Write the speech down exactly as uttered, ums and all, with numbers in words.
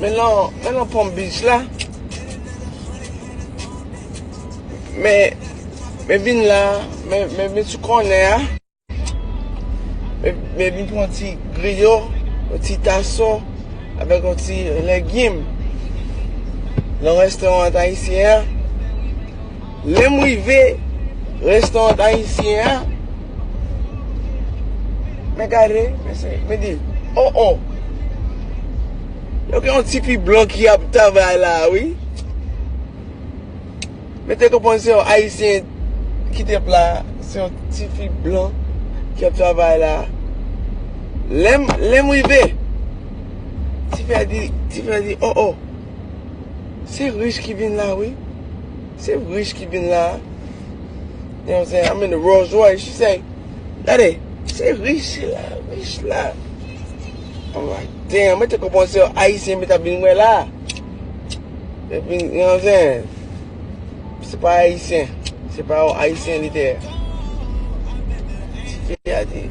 Men lan, men lan Palm Beach la. Men, men vin la, men, men, men sou kònè a. Men, men vin pran ti griyo, yon ti tason, avèk yon ti legim. Nan restaurant ayisyen an. Lè m rive restaurant ayisyen an, men gade, men se, men di, oh, oh. Yo gen yon tifi blan ki ap travay la, wi. Men te konprann se yon ayisyen ki te pla, se yon tifi blan ki ap travay la. Lè m, lè m rive, tifi a di, tifi a di, oh, oh. Se rich ki vin la, wi. Se rich ki vin la. You know what I'm saying? I'm in the Rolls Royce. She say, gade, se rich la, rich la. I'm like, damn, mwen te konprann se ayisyen mwen t ap vin wè la. Epi, you know what I'm saying? Se pa ayisyen. Se pa yon ayisyen li te ye. Tifi a di,